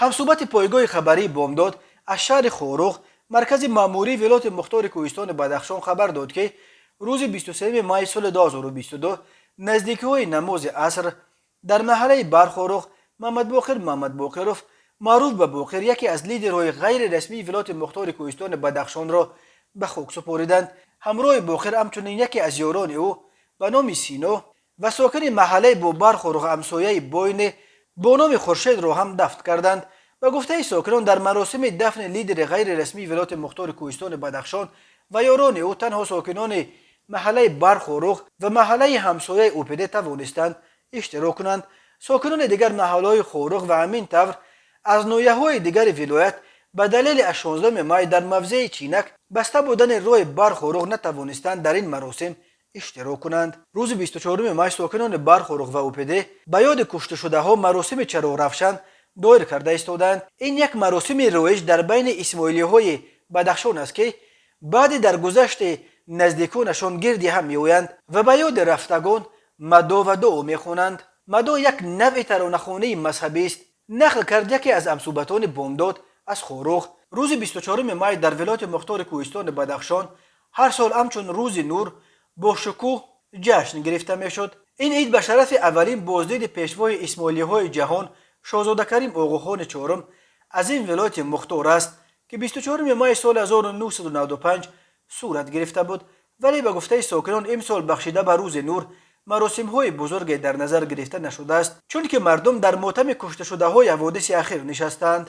Ҳамсӯҳбати пойгоҳи хабарии Бомдод аз шаҳри Хоруғ, маркази маъмурии вилояти мухтори Кӯҳистони Бадахшон, хабар дод, ки рӯзи 23 майи соли 2022 наздикиҳои намози аср дар маҳаллаи Бархоруғ Мамадбоқир Мамадбоқиров, маъруф ба Боқир, яке аз лидерҳои ғайрирасмии вилояти мухтори Кӯҳистони Бадахшонро ба хок супориданд. Ҳамроҳи Боқир ҳамчунин яке аз ёрони ӯ ба номи Сино ва сокини маҳаллаи бо Бархоруғ ҳамсояи Бойне бо номи Хуршедро ҳам дафн карданд. Ба гуфтаи сокинон, дар маросими дафни лидери ғайрирасмии вилояти мухтори Кӯҳистони Бадахшон ва ёрони ӯ танҳо сокинони маҳаллаи Бархоруғ ва маҳаллаи ҳамсояи Упеде тавонистанд иштирок кунанд. Сокинони дигар маҳаллаҳои Хоруғ ва ҳамин тавр аз ноҳияҳои дигари вилоят ба далели аз 16 май дар мавзеи Чинак баста будани роҳи Бархоруғ натавонистанд дар ин маросим иштирок кунанд. Рӯзи 24 май сокинони Бархоруғ ва Упеде ба ёди кушташудаҳо маросими чароғравшан доир карда истодаанд. Ин як маросими роиҷ дар байни исмоилиҳои Бадахшон аст, ки баъди даргузашти наздиконашон гирди ҳам меоянд ва ба ёди рафтагон мадо ва дуо мехонанд. Мадо як навъи таронахонии мазҳабист, нақл кард яке аз ҳамсӯҳбатони Бомдод аз Хоруғ. Рӯзи 24 май дар вилояти мухтори Кӯҳистони Бадахшон ҳар сол ҳамчун Рӯзи нур бо шукӯҳ ҷашн гирифта мешуд. Ин ид ба шарафи аввалин боздиди пешвои исмоилиҳои ҷаҳон, шоҳзода Карим Оғохони чорум, аз ин вилояти мухтор аст, ки 24 майи соли 1995 сурат гирифта буд. Вале ба гуфтаи сокинон, имсол бахшида ба Рӯзи нур маросимҳои бузурге дар назар гирифта нашудааст, чунки мардум дар мотами кушташудаҳои ҳаводиси ахир нишастаанд.